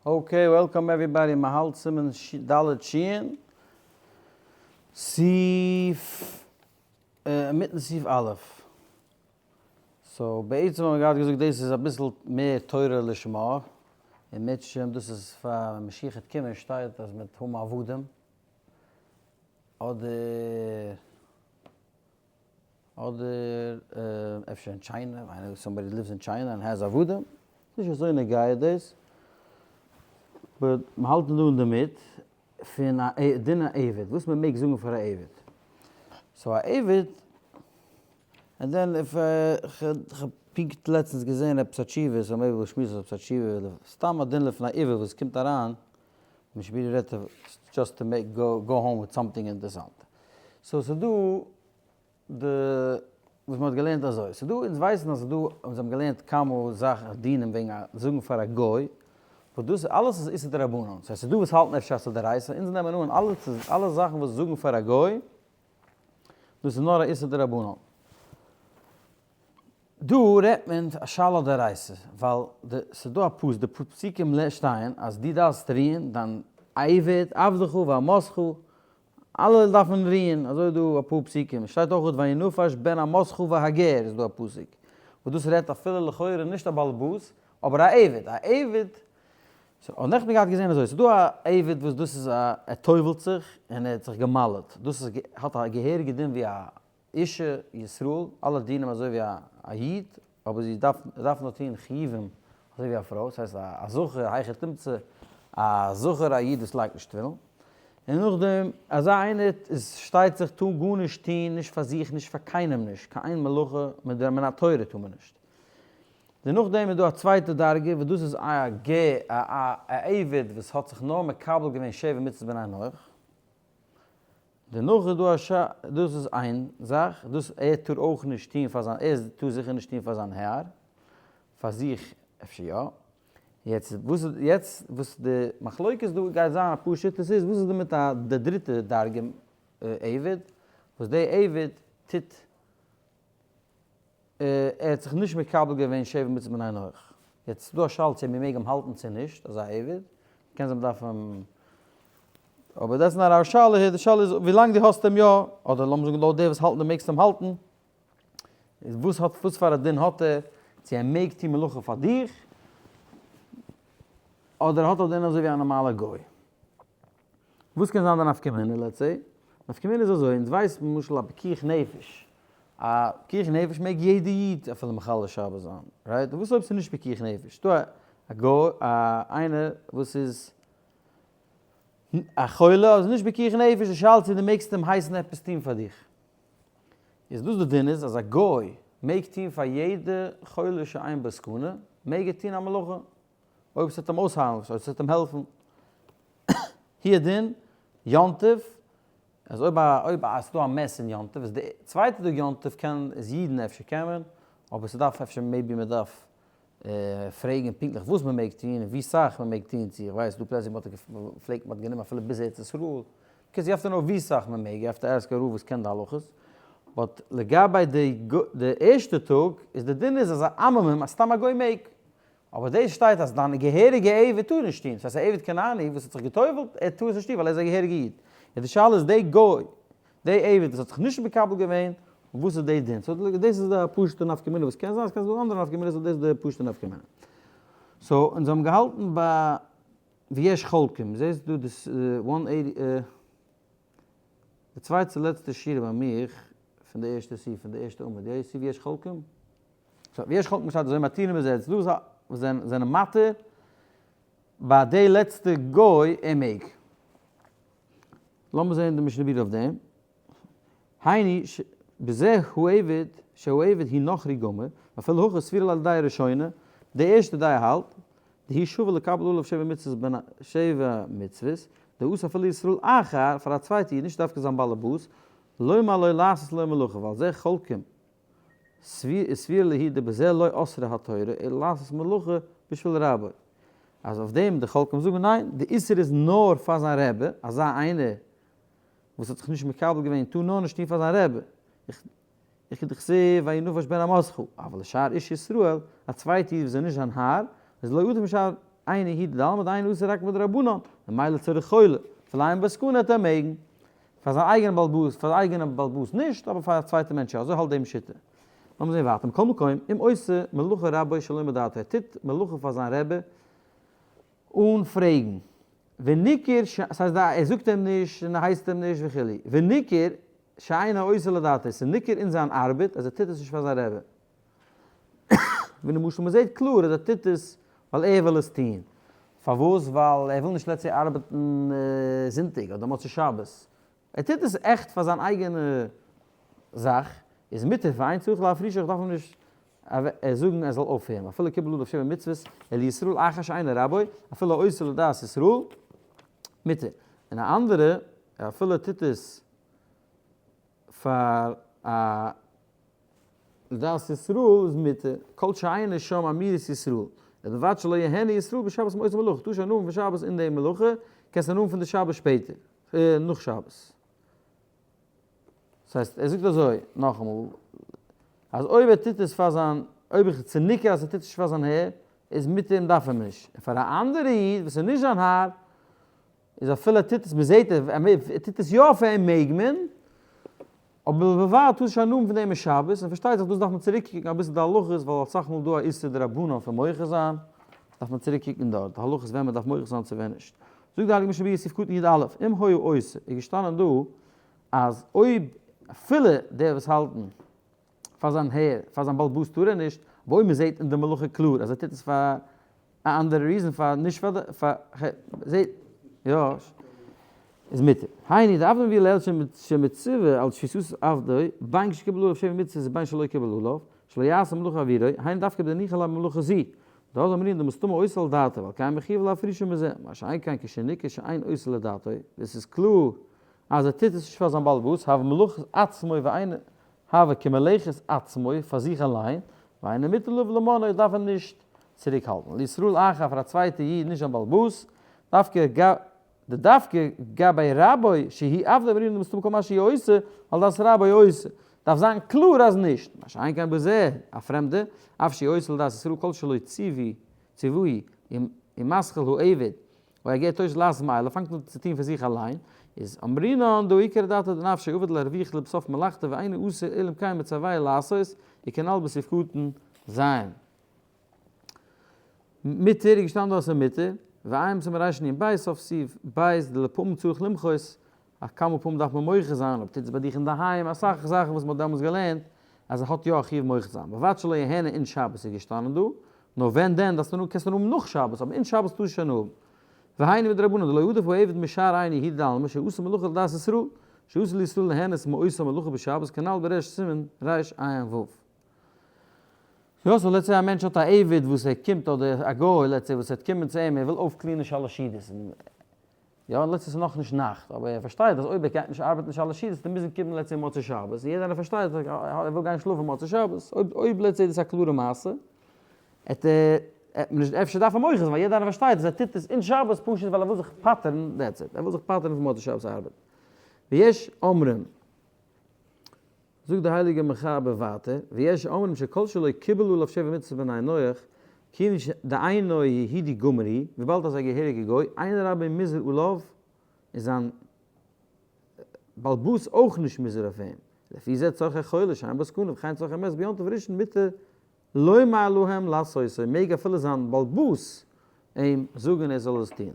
Okay, welcome everybody, מ'האלט סימן ד' שין, סעיף, אינמיטן סעיף א'. So בעצם האבן מיר געהאט געזאגט דאס איז אביסל מער תורה לשמה, און מירצעשעם דאס איז פאר ווען משיח העט קומען שטייט אז מ'עט האבן עבדים, אדער אדער אפשר אין China, איינער somebody lives אין China and has עבדים, נישט אזוי נוגע דאס, but מ'האלט דא אינדערמיט פון א דין א עבד, וואס מ'מעג זאגן פאר א עבד. So א עבד, and then if כ'האב פונקט לעצטנס געזען עפעס א תשובה, so maybe וועל איך שמועסן עפעס א תשובה, סתם א דין לפני עיוור וואס קומט אריין, משבירי רעדט just to make go home with something אינטערסאנט. So ס'דא די וואס מ'האט געלערנט אזוי, ס'דא אונז ווייסן אז ס'דא אונז האבן געלערנט כמה זאכן דינים וועגן א זאגן פאר א גוי, וואס דאס אלעס איז איסור דרבנן, ס'הייסט ס'דא וואס האלטן אפשר אז ס'איז דאורייתא, אונז נעמען אן אלעס איז אלע זאכן וואס זאגן פאר א גוי, דאס איז נאר א איסור דרבנן. דא רעדט מען א שאלה דאורייתא, ווייל די ס'דא א פסוק, די פסוקים שטייען אז דו דארפסט רוען דיין עבד, עבדך ואמתך, אלע דארפן רוען, אזוי איז דא אפאר פסוקים, עס שטייט אויך וינפש בן אמתך והגר איז דא א פסוק, וואס דאס רעדט אפילו לכאורה נישט א באלעבאס, אבער א עבד, א עבד, so האט נעכטן געהאט געזען אזוי, ס'איז דא א עבד וואס דאס איז א, ער טובל'ט זיך און ער האט זיך גע'מל'ט, דאס איז האט א געהעריגע דין ווי א אישה ישראל, אלע דינים אזוי ווי א איד, אבער זי דארף דארף נאר טון חיובים אזוי ווי א פרוי, ס'הייסט א זכר, היכי תמצא, א זכר א איד וואס לייגט נישט תפילין, און נאכדעם אזא איינער איז שטייט זיך טאר גארנישט טון, נישט פאר זיך נישט פאר קיינעם נישט, קיין איין מלאכה מן התורה טאר מען נישט. דערנאכדעם איז דא א צווייטע דרגה וואס דאס איז א ג א א עבד וואס האט זיך נאר מקבל געווען שבע מצוות בני נח, דערנאך איז דא א ש דאס איז איין זאך, דאס ער טאר אויך נישט טון פאר זיין, ער טאר זיכער נישט טון פאר זיין הער, פאר זיך אפשר יא. יעצט וואס איז יעצט וואס די מחלוקת דא גייט זיין אפאר שיטות איז וואס איז דא מיט א די דריטע דרגה עבד, וואס די עבד טוט ער האט זיך נישט מקבל געווען שבע מצוות בני נח. יעצט איז דא א שאלה צו מ'מעג אים האלטן צו נישט, אזא עבד, קען זיין מ'דארף אים, אבער that's not our שאלה here, די שאלה איז ווילאנג דו האסט אים יא, אדער לאמיר זאגן לויט די וואס האלטן דו מעגסט אים האלטן, איז וואס האט וואס פאר א דין האט ער, צו ער מעג טון מלאכה פאר דיך, אדער האט א דין אזוי ווי א נארמאלע גוי. וואס קען זיין די נפקא מינה let's say? נפקא מינה איז אזוי, אונז ווייסן למשל א פיקוח נפש, א פיקוח נפש מעג יעדע איד אפילו מחלל שבת זיין, right? וואס אויב ס'איז נישט פיקוח נפש? ס'דא א גוי א איינער וואס איז א חולה אבער ס'איז נישט פיקוח נפש, די שאלה צו דו מעגסט אים הייסן עפעס טון פאר דיך. איז דאס די דין איז אז א גוי מעג טון פאר יעדע חולה שאין בו סכנה, מעג ער טון א מלאכה, אויב ס'וועט אים אויסהיילן, אויב ס'וועט אים העלפן. הוא הדין, יום טוב, אז אויב א אויב א ס'דא א מת אין יום טוב, איז די צווייטע טאג יום טוב קען איז אידן אפשר קען מען, אבער ס'דארף אפשר maybe מ'דארף פרעגן פונקטליך וואס מ'מעג טון און ווי סאך מ'מעג טון, צו איך ווייס דא פלעצער ווי מ'האט פלעגט מ'האט גענומען אפילו ביז ארץ ישראל, because you have to know ווי סאך מ'מעג, you have to ask א רב וואס קען די הלכות, but לגבי די די ערשטע טאג איז די דין איז אז א עממים אז סתם א גוי מעג, אבער דאס שטייט אז דיין געהעריגע עבד טאר נישט טון, ס'הייסט א עבד כנעני וואס האט זיך גע'טובל'ט, ער טאר עס נישט טון ווייל ער איז א געהעריגע איד. און די שאלה איז די גוי, די עבד וואס האט זיך נישט מקבל געווען, וואס איז די דין? so דאס איז די פשוט'ע נפקא מינה וואס קען זיין, ס'קען זיין דא אנדערע נפקא מינות אבער דאס איז די פשוט'ע נפקא מינה. so אונז האבן געהאלטן ביי ויש חולקים, זעסט דא די one eighty, די צווייטע לעצטע שורה ביי מיך פון די ערשטע סעיף פון די ערשטע עמוד, יא you see ויש חולקים? so ויש חולקים שטייט אזוי מתירים בזה, ס'דא וואס זענען מתיר ביי די לעצטע גוי ער מעג. לאמיר זעהן די משנה ברורה אויף דעם. היינו בזה העבד שהעבד הוא נכרי גמור, ואפילו הכי סבירא ליה לדעה ראשונה, די ערשטע דעה האלט, דהוא שווה לקבל עליו שבע מצוות בנ שבע מצוות, דאסור אפילו ישראל אחר, פאר א צווייטע איד, נישט דווקא זיין באלעבאס, לומר לו לעשות לו מלאכה, ועל זה חולקים סבירא להו דבזה לא אסרה התורה אלא לעשות מלאכה בשביל רבו. אז אויף דעם די חולקים זאגן ניין, די איסור איז נאר פאר זיין רבי, אזא איינער וואס האט זיך נישט מקבל געווען טאר נאר נישט טון פאר זיין רבי, וכדכתיב וינפש בן אמתך, אבל לשאר איש ישראל, א צווייטע איד וואס איז נישט זיין האר, איז לא עדיף משאר. אינו יהודי דעלמא דאינו אסור רק מדרבנן, ממילא צריך חולה, אפילו אין בו סכנה העט ער מעגן, פאר זיין אייגענע בעל בית, פאר זיין אייגענע בעל בית נישט, אבער פאר א צווייטע מענטש יא, אזוי האלט דעם שיטה. לאמיר זען ווייטער, מכל מקום, אם עושה מלאכה רבו שלא מדעתו, ער טוט מלאכה פאר זיין רבי אן פרעגן, וניכר ש, ס'הייסט ער זאגט אים נישט און ער הייסט אים נישט וכו', וניכר שאינו עושה לדעתו, ס'איז ניכר אין זיין ארבעט אז ער טוט עס נישט פאר זיין רבי. ווי למשל מ'זעט קלאר אז ער טוט עס ווייל ער וויל עס טון. פארוואס? ווייל ער וויל נישט let's say ארבעטן זונטאג אדער מוצאי שבת. ער טוט עס עכט פאר זיין אייגענע זאך, איז מותר ואין צריך להפרישו, איך דארף אים נישט זאגן ער זאל אויפהערן, אפילו קיבל עליו שבע מצוות, אלא ישראל אחר שאינו רבו, אפילו עושה לדעת ישראל, מותר. און א אנדערע, אפילו טוט עס פאר א לדעת ישראל איז מותר, כל שאינו שם אמירת ישראל, ובלבד שלא יהנה ישראל בשבת מאותה מלאכה, טאר שוין האבן פון שבת אין די מלאכה, קענסט הנאה האבן פון די שבת שפעטער. נאך שבת. דאס הייסט, ער זאגט אזוי, נאכאמאל, אז אויב ער טוט עס פאר זיין, אויב איך צו ניכר אז ער טוט עס נישט פאר זיין הער, איז מיט אים דארף ער נישט. און פאר א אנדערע איד וואס איז נישט זיין האר, איז אפילו ער טוט עס, מען זעט ער טוט עס יא פאר אים מעג מען, אבער בלבד טאר נישט הנאה האבן פון דעם אין שבת, און פארשטייט זיך דאס דארף מען צוריק קוקן אביסל די הלכות, ווייל אסאך מאל דא א איסור דרבנן פון מוחה זיין, דארף מען צוריק קוקן דארט די הלכות ווען מען דארף מוחה זיין צו ווען נישט. זאגט די הייליגע משנה ברורה סעיף קטן י"א, אם היה עושה, איז געשטאנען דא אז אויב אפילו דער וואס האלטן פאר זיין הער, פאר זיין בעל בית טאר ער נישט, אבער אויב מען זעט אין די מלאכה קלאר אז ער טוט עס פאר א אנדערע reason פאר נישט פאר די פאר זעט יא איז מותר. היינו דאף מביא לעיל שמצווה על תפיסת עבדו בין שקיבל עליו שבע מצוות ובין שלא קיבל עליו שלא יעשה מלאכה עבורו היינו דווקא בדניחא ליה במלאכה זו דאז אמרינן דמסתמא עושה על דעתו ועל כן מחויב להפרישו מזה מה שאין כן כשניכר שאין עושה לדעתו וואס איז קלאר אז ער טוט עס נישט פאר זיין בעל הבית הוה מלאכת עצמו ואינו הוה כמלאכת עצמו פאר זיך אליין ואינו מותר לו למנעו דארף ער נישט צוריקהאלטן לישראל אחר פאר א צווייטע איד נישט זיין בעל הבית, דווקא דווקא גבי רבו שהוא עבדו אמרינן דמסתמא כל מה שהוא עושה על דעת רבו עושה, דארף זיין קלאר אז נישט, מה שאין כן בזה, א פרעמדע, אף שהוא עושה לדעת ישראל כל שלא ציווי ציווהו ומתחיל העבד או הגר תוס' לעשות מאליו פאנגט אן צו טון פון זיך אליין, איז אמרינן דהא עיקר דעתא דנפשיה עביד להרוויח לבסוף מלאכתו ואינו אסור אלא אם כן מצווהו לעשות, וכנ"ל בסעיף קטן ז. מותר איז געשטאנען דא אז ס'איז מותר, ועיין בסימן רנ"ב סוף סעיף ב' דלפעמים צריך למחות, א כמה פעמים דארף מען מוחה זיין, אויב טוט עס ביי דיך אינדערהיים, אסאך זאכן וואס מ'האט דעמאלטס געלערנט אז ער האט יא א חיוב מוחה זיין, ובלבד שלא יהנה אין שבת איז געשטאנען דא, נאר ווען דען דארפסטו נאר קענסטו נאר האבן נאך שבת, אבער אין שבת טארסטו שוין האבן. והיינו מדרבנן דלא עדיף העבד משאר אינו יהודי דעלמא שעשה מלאכה לדעת ישראל, שאסור לישראל ליהנות מאותה מלאכה בשבת כנ"ל בריש סימן רע"ו. יא so let's say א מענטש האט א עבד וואס ער קומט אדער א גוי let's say וואס ער וועט קומען צו אים ער וויל אויפקלינען שלש סעודות און יא let's say ס'איז נאכנישט נאכט אבער ער פארשטייט אז אויב ער גייט נישט ארבעטן שלש סעודות וועט ער מוזן קומען let's say מוצאי שבת און יעדער איינער פארשטייט אז ער וויל גיין שלאפן מוצאי שבת אויב אויב let's say דאס איז א קלארע מעשה עט ער עט מען נישט אפשר דארף ער מוחה זיין ווייל יעדער איינער פארשטייט אז ער טוט עס אין שבת פשוט ווייל ער וויל זיך פטר'ן that's it ער וויל זיך פטר'ן פון מוצאי שבת ארבעט ויש אומרים. זאגט דער הייליגער מחבר ווייטער, ויש אומרים שכל שלא קיבל עליו שבע מצוות בני נח, כיוון דאינו יהודי גמור הוא, וויבאלד אז א געהעריגע גוי, אין רבו מוזהר עליו, איז זיין בעל הבית אויך נישט מוזהר אויף אים, לפי זה צרכי חולה שאין בו סכנה וכן צרכי מת ביום טוב ראשון מותר לומר להם לעשותו, מעג אפילו זיין בעל הבית אים זאגן ער זאל עס טון.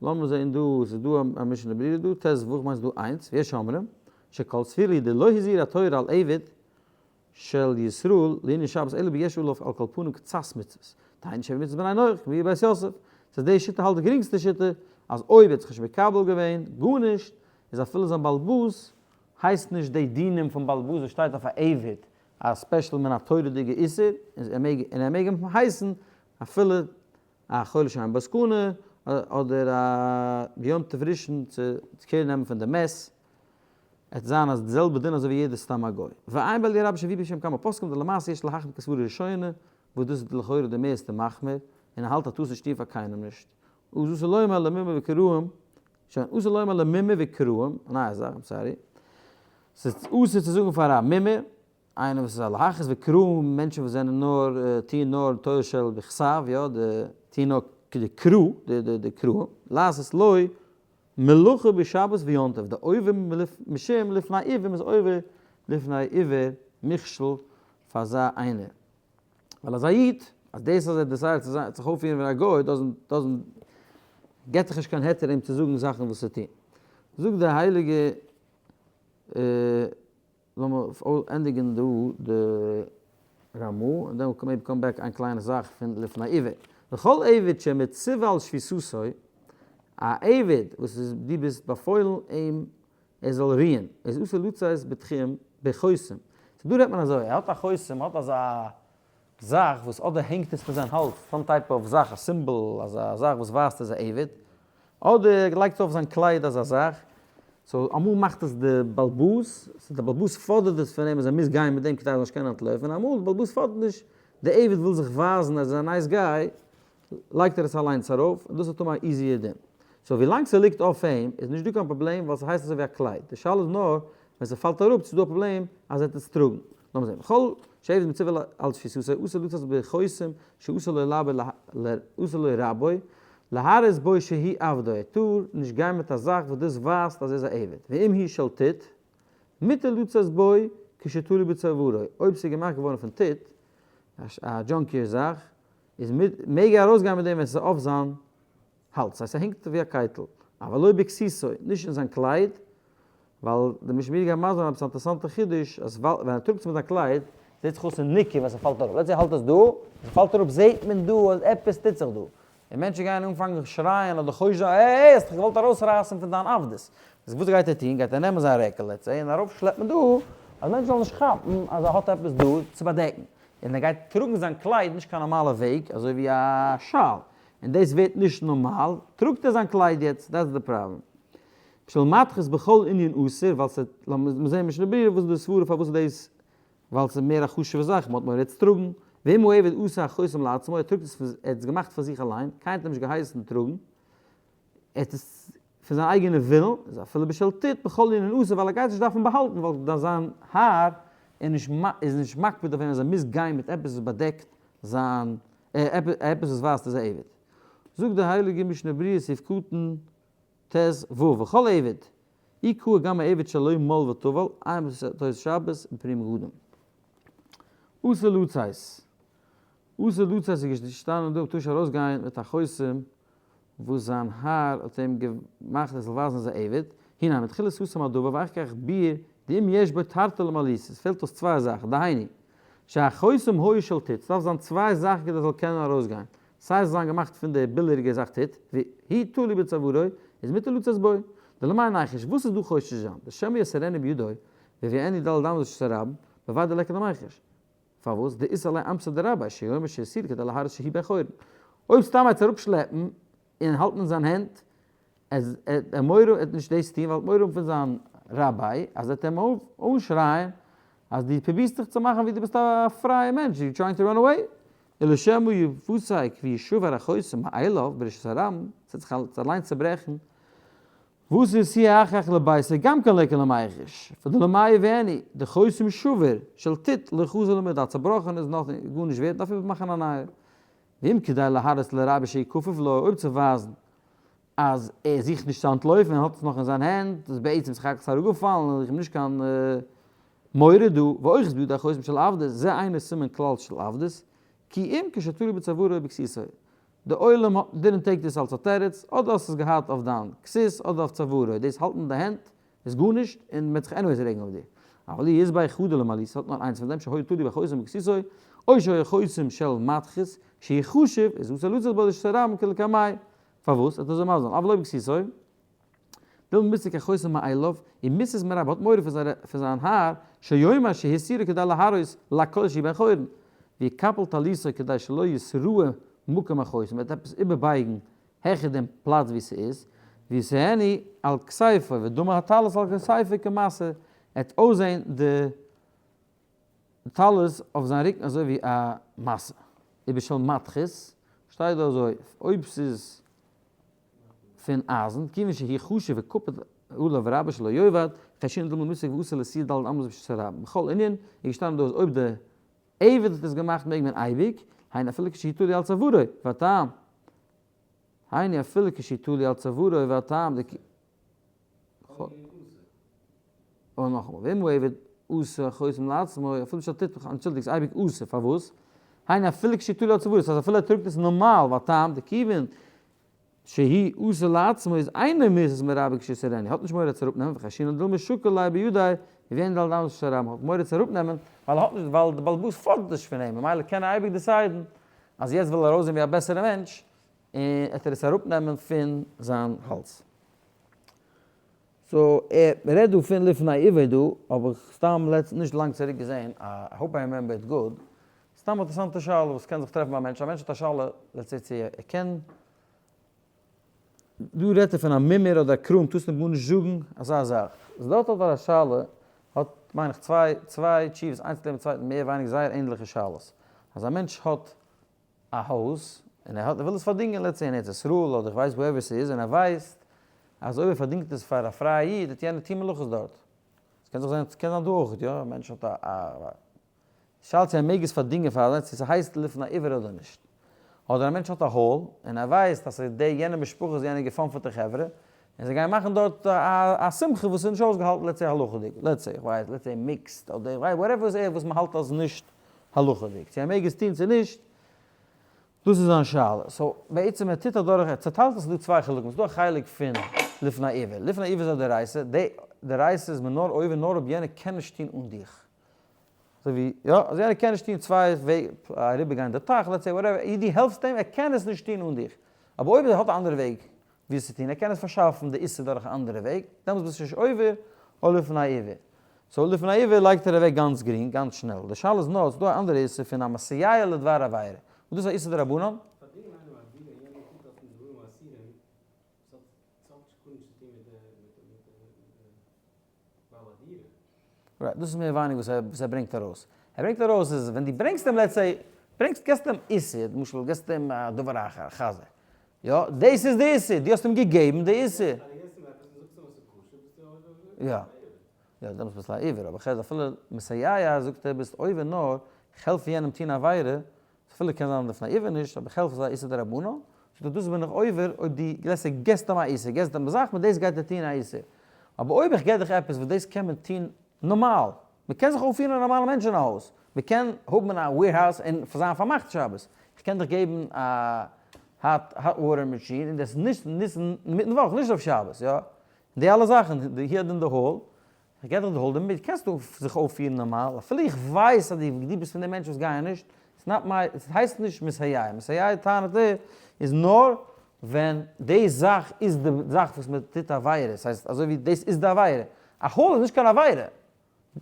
לאמיר זעהן דא, ס'איז דא א משנה ברורה דא, ט ו, כ'מיין ס'איז דא איינס, ויש אומרים, שכל סבירא לי דלא הזהירה התורה על עבד של ישראל לענין שבת אלא ביש עליו על כל פנים קצת מצוות, דהיינו שבע מצוות בני נח, כמבואר בית יוסף. ס'איז די שיטה האלט די גרינגסטע שיטה, אז אויב ער האט זיך נישט מקבל געווען גארנישט, איז אפילו זיין בעל הבית הייסט נישט די דינים פון בעל הבית וואס שטייט אויף א עבד, א special מן התורה'דיגע איסור, און ער מעג אים הייסן אפילו א חולה שאין בו סכנה, אדער א ביום טוב ראשון צו care נעמען פון די מת, עט זיין אז די זעלבע דין אזוי ווי יעדער סתם א גוי. ועיין באלי' רבה שהביא בשם כמה פוסקים דלמעשה יש להחמיר כסברה ראשונה, וואס דאס איז לכאורה די מערסטע מחמיר, און ער האלט אז טארסט נישט טון פאר קיינעם נישט. אסור לומר למומר וקראים, שוין, אסור לומר למומר וקראים, א נייע זאך, I'm sorry. ס'איז אסור צו זאגן פאר א מומר, איינער וואס איז א להכעיס וקראים, מענטשן וואס זענען נאר, טוען נאר תורה של בכתב, יא, די טוען נאר. די קרא, די קרא, לעשות לו מלאכה בשבת ויום טוב, די עובר משום לפני עיוור מ'איז עובר לפני עיוור מכשול פאר אזא איינער. ווייל אזא איד, אז דאס אז ער decide ט צו זיין זיך אויפפירן ווי א גוי doesn't doesn't געט זיך נישט קיין היתר אים צו זאגן זאכן וואס צו טון. זאגט די הייליגע לאמיר ענדיגן דא די רמא און then maybe come back איין קליינע זאך פון לפני עיוור. וכל עבד שמצווה על שביתתו, א עבד וואס איז דו ביסט באפוילן אים ער זאל רוען, איז אסור לצאת בתחום בחותם. so דא רעדט מען אזוי, ער האט א חותם, ער האט אזא זאך וואס אדער הענגט עס פון זיין האלז, some type of זאך, א symbol, אזא זאך וואס ווייזט ער איז א עבד, אדער ער לייגט אויף זיין קלייד אזא זאך, so אמאל מאכט עס די באלבאס, so די באלבאס פאדערט עס פון אים אז ער מוז גיין מיט דעם כדי ער זאל נישט קענען אנטלויפן, אמאל די באלבאס פאדערט נישט, די עבד וויל זיך ווייזן אז ער איז א nice guy, לייגט ער עס אליינס ארויף, און דאס האט אן א easy ער דין. so ווילאנג ס'ליגט אויף אים איז נישט דא קיין פראבלעם ווייל ס'הייסט אזוי ווי א קלייד, די שאלה איז נאר ווען ס'פאלט אראפ צו ס'איז דא א פראבלעם אז ער וועט עס טראגן. לאמיר זען, וכל שעבד מצווה על שביתתו אסור לצאת בחותם שאסר לו לבו אסר לו רבו להראות בו שהוא עבדו, ער טאר נישט גיין מיט א זאך וואס דאס ווייזט אז ער איז א עבד, ואם היא של טיט, מותר לצאת בו כשתלוי בצווארו, אויב ס'איז געמאכט געווארן פון טיט, א junky ער זאך, איז מעג ער ארויסגיין מיט דעם ווען ס'איז אויף זיין האלז, ס'הייסט ס'הענגט ווי א קייטל, אבל לא בכסותו, נישט אין זיין קלייד, ווייל די משנה ברורה גייט מסביר זיין עפעס א אינטערעסאנטע חידוש, אז ווען ער טראגט עס מיט זיין קלייד, זעט זיך אויס אין ניכר ווען ס'פאלט אראפ, let's say ער האלט עס דא, ווען ס'פאלט אראפ זעט מען דא אז עפעס טוט זיך דא, און מענטשן גייען אנפאנגען שרייען אדער חושד זיין, העי העי האסט דיך געוואלט ארויסרייסן פון דיין עבדות, איז וואס גייט ער טון, גייט ער נעמען זיין רעקל let's say און ארויפשלעפן דא, אז מענטשן זאלן נישט כאפן אז ער האט עפעס דא צו באדעקן. און ער גייט טראגן זיין קלייד נישט קיין נארמאלע וועג אזוי ווי א שאל, און דאס ווערט נישט נארמאל, טראגט ער זיין קלייד יעצט, that's the problem. בשל מתכות בכל ענין אסור, ווייל ס'האט, לאמיר זעהן משנה ברורה וואס איז די סברה פארוואס איז דאס, ווייל ס'איז מער א חשוב'ע זאך, מ'האט מורא צו טראגן, ואם העבד עשה החותם לעצמו, ער טראגט עס פון, ער האט עס געמאכט פאר זיך אליין, קיינער האט אים נישט געהייסן טראגן, ער האט עס פון זיין אייגענע ווילן, איז אפילו בשל טיט בכל ענין אסור ווייל ער גייט נישט דארפן באהאלטן ווייל זיין האר איז נישט מקפיד אויף אים אז ער מוז גיין מיט עפעס וואס באדעקט זיין עפעס וואס ווייזט אז ער עבד. זאגט די הייליגע משנה ברורה סעיף קטן ט ו וכל עבד אי קאי גם העבד שלא מל וטבל עיין בתוס' שבת און פרי מגדים. אסור לצאת אסור לצאת איז געשטאנען דא טאר נישט ארויסגיין מיט א חותם וואס זיין האר האט אים געמאכט ער זאל ווייזן אז ער איז עבד, הנה מתחילת סתם הדבר ואחר כך ביאר דאם יש בו תרתי למעליותא, עס פעלט אויס צוויי זאכן, דהיינו, שהחותם היה של טיט, ס'דארף זיין צוויי זאכן כדי עס זאל קענען ארויסגיין, סיי עס זאל זיין געמאכט פון די ביליגע זאך טיט, והוא תלוי בצווארו, איז מותר לצאת בו. דלמאי ניחוש, וואס איז דא חושש זיין, דשמא יסירנו בידו, ויביאנו ד' אמות ברשות הרבים, בוודאי ליכא למיחש. פארוואס דאית ליה אמתא דרביה שיאמר שהסירו כדי להראות שהוא בן חורין. אויב סתם ער צו אראפשלעפן און האלטן אין זיין הענט, אז ער מורא ער וועט נישט דאס טון ווייל ער האט מורא האבן פון זיין רבי אז ער וועט אים אנשרייען אז דו פרובירסט דיך צו מאכן ווי דו ביסט א פרייע מענטש, you trying to run away, ולשמא יפסק וישבר החותם מאליו ברשות הרבים, ס'וועט זיך אליינס צוברעכן וואס איז סי אחך לביתו גם כן ליכא למיחש, דלמאי יביאנו, דחותם שבור של טיט לא חזי למידי, א צובראכענע איז נאך גארנישט ווערט, דארף איבערמאכן א נייע. ואם כדי להראות לרבו שהוא כפוף לו, אויב צו ווייזן אז ער זוכט נישט צו אנטלויפן און האט עס נאך אין זיין הענט, איז בעצם סך הכל אראפגעפאלן און איך האב נישט קיין מורא דא, ואוחז בידו החותם של עבדות, זה אינו סימן כלל של עבדות, כי אם כשתלוי בצווארו ובכסותו. די עולם האט didn't take דאס אלס א תירוץ, אדער האסט עס געהאט אויף דיין כסות אדער אויף צווארו, דאס האלטן אין די הענט איז גארנישט און מ'וועט זיך anyways רעגן אויף דיר. אבל אי יש ביה חדא למעליותא האט נאר איינס פון דעם שהיה תלוי בחותם בכסותו, או שהיה חותם של מתכות, שהוא חשוב, איז אסור לצאת בו לרשות הרבים כדלקמיה. פארוואס? ער האט אזוי מזל. אבל לא בכסותו. דילמא מסיק החותם מאליו, ומיתית מרבו האט מורא פון זיין האר, שיאמר שהסירו כדי להראות לכל שהוא בן חורין, ויקפל טליתו כדי שלא יתראה מקום החותם, ער וועט עפעס איבערבייגן העכער דעם פלאץ וואו ס'איז, וישימנו על כתפו, ודמי הטלית על כתפו כמשא, ער וועט אויסזען די טלית אויף זיין רוקן אזוי ווי א משא. ובשל מתכות, שטייט דא אזוי, אויב ס'איז פון אייזן, כיוון שהוא חשוב וקפיד עליו רבו שלא יאבד, חיישינן דלמא מסיק ואתי לאיתויי ד' אמות ברשות הרבים. בכל ענין איז געשטאנען דא אז אויב די עבד האט עס געמאכט מעג מען אייביג, היינו אפילו כשהוא תלוי על צווארו, והטעם. היינו אפילו כשהוא תלוי על צווארו והטעם דכי און נאכאמאל, ואם הוא עבד עשה חותם לעצמו, אפילו שטוט, אנטשולדיגט, ס'איז אייביג אסור, פארוואס? היינו אפילו כשהוא תלוי על צווארו, ס'הייסט אפילו ער טראגט עס נארמאל, והטעם דכיוון שהוא עשה לעצמו איז אינו מהוסס מרבו כשיסירנו, האט נישט מורא צו אראפנעמען, וחיישינן דילמא שקיל ליה בידיה, ווען דל דאמר שרם האט מורא צו אראפנעמען, ווייל ער האט נישט, ווייל די בעל הבית פאדערט נישט פון אים, ממילא קען ער אייביג decide ן אז יעצט וויל ער ארויסזען ווי א בעסערע מענטש, און עט ער עס אראפנעמען פון זיין האלז. so ער רעדט דא פון לפני עיוור דא, האב איך סתם לעצט נישט לאנג צוריק געזען א, I hope I remember it good, סתם אינטערעסאנטע שאלה וואס קען זיך טרעפן ביי א מענטש, א מענטש האט א שאלה let's say צו ער קען, דא רעדט ער פון א מומר אדער א קרום, טארסט אים גארנישט זאגן אזא זאך, איז דארט האט ער א שאלה, האט מיין איך צוויי צוויי תשובות איינס נעבן צווייטן מער ווייניגער זייער ענדליכע שאלות, אז א מענטש האט א הויז און ער האט ער וויל עס פארדינגען let's say אין ארץ ישראל אדער איך ווייס wherever ס'איז און ער ווייסט אז אויב ער פארדינגט עס פאר א פרייע איד וועט יענער טון מלאכות דארט. ס'קען זיך זיין ס'קען זיין דא אויך יא א מענטש האט א א שאלה צו ער מעג עס פארדינגען פאר אליינס צו ס'הייסט לפני עיוור אדער נישט. אדער א מענטש האט א hall און ער ווייסט אז ס'איז די יענע משפחה איז יענע געפאנפעטע חברה און זיי גייען מאכן דארט א א שמחה וואס איז נישט אויסגעהאלטן let's say הלכה'דיג let's say איך ווייס let's say mixed אדער איך ווייס whatever וואס ער וואס מ'האלט אז נישט הלכה'דיג צו ער מעג עס טון צו נישט, דאס איז זיין שאלה. so בעצם ער טוט אדורך, ער צעטיילט עס איז דא צוויי חלקים, ס'איז דא א חלק פון לפני עיוור, לפני עיוור איז א דאורייתא, די דאורייתא איז מען נאר עובר נאר אויב יענער קען נישט טון אן דיך. אזוי ווי יא, אז יענער קען נישט טון צוויי וועג אריבער גיין די טייך let's say whatever, דו העלפסט אים, ער קען עס נישט טון אן דיך. אבער אויב ער האט א אנדערע וועג ווי עס צו טון, ער קען עס פארשאפן די איסור דורך א אנדערע וועג, דעמאלטס ביסטו נישט עובר אויף לפני עיוור. so לפני עיוור לייגט ער אוועק גאנץ גרינג, גאנץ שנעל. די שאלה איז נאר, ס'איז דא א אנדערע איסור פון א מסייע לדבר עבירה, וואס דאס איז א איסור דרבנן? פארדינגען איינעם א דירה און יענער טוט דארטן דברים אסורים, וואס האט ס'האט גארנישט צו טון מיט די מיט די מיט די בעל הדירה. right, דאס איז מער ווייניג וואס ער וואס ער ברענגט ארויס. ער ברענגט ארויס אז ווען דו ברענגסט אים let's say, ברענגסט געסט אים איסור, למשל געסט אים א דבר אחר, א חזיר, יא, דאס איז די איסור, דו האסט אים געגעבן די איסור. אז דו געסט אים עפעס און זאגסט אים אז ס'איז כשר ביסטו עובר יא. יא, דעמאלטס ביסטו א עובר, אבער כ'רעד אפילו מסייע זאגט ער ביסט עובר נאר כ'העלף יענעם טון עבירה, אפילו קען זיין לפני עיוור נישט, אבער כ'העלף איז א איסור דרבנן, זאגט ער דאס בין איך עובר אויב דו let's say געסט אים א איסור, געסט אים די זאך מיט דאס גייט ער טון א איסור, אבער אויב איך געב דיך עפעס וואס דאס קען מען טון נארמאל, מען קען זיך אויפפירן א נארמאלע מענטש אין א הויז, מען קען האבן א warehouse און זיין פארמאכט שבת, איך קען דיך געבן א hot water machine און דאס נישט נוצן אינמיטן וואך, נישט אויף שבת, יא, די אלע זאכן, here אין די hall, איך געב דיך די hall דערמיט קענסטו זיך אויפפירן נארמאל, אפילו איך ווייס אז דו ביסט פון די מענטשן וואס גייען נישט, it's not my, עס הייסט נישט מסייע, מסייע טענה'ט ער איז נאר ווען די זאך איז די זאך וואס מען טוט עבירה, ס'הייסט אזוי ווי דאס איז די עבירה, א hall איז נישט קיין עבירה,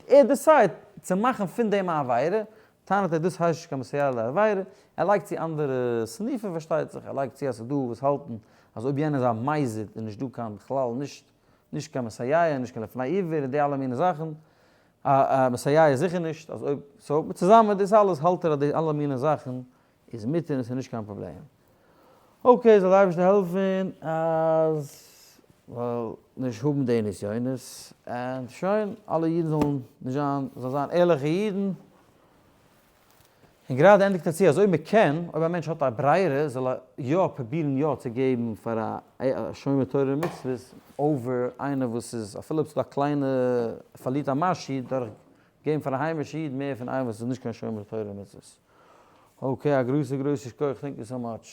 ער decide צו מאכן פון דעם א עבירה, טענה'ט ער דאס הייסט נישט קיין מסייע לעבירה, ער לייגט צו אנדערע סניפים פארשטייט זיך, ער לייגט צו אז ס'איז דא וואס האלטן אז אויב יענער איז א מזיד איז נישט דא קיין בכלל נישט נישט קיין מסייע נישט קיין לפני עיוור און די אלע מיני זאכן, א מסייע זיכער נישט, אז אויב so צוזאמען דאס אלעס האלט ער אז די אלע מיני זאכן איז מותר און ס'איז נישט קיין פראבלעם. okay זאל די אייבערשטער העלפן אז מ'זאל נישט האבן די נסיונות און שוין אלע אידן זאלן נישט זיין זאלן זיין ערליכע אידן. און גראדע ענדיגט ער צו אז אויב מ'קען, אויב א מענטש האט א ברירה זאל ער יא פרובירן יא צו געבן פאר א שומר תורה ומצוות over איינער וואס איז אפילו אויב ס'איז דא א קליינע פארלירט א משהו דורך געבן פאר א היימישע איד מער פון איינער וואס איז נישט קיין שומר תורה ומצוות. okay א גרויסע גרויסע שכוח thank you so much.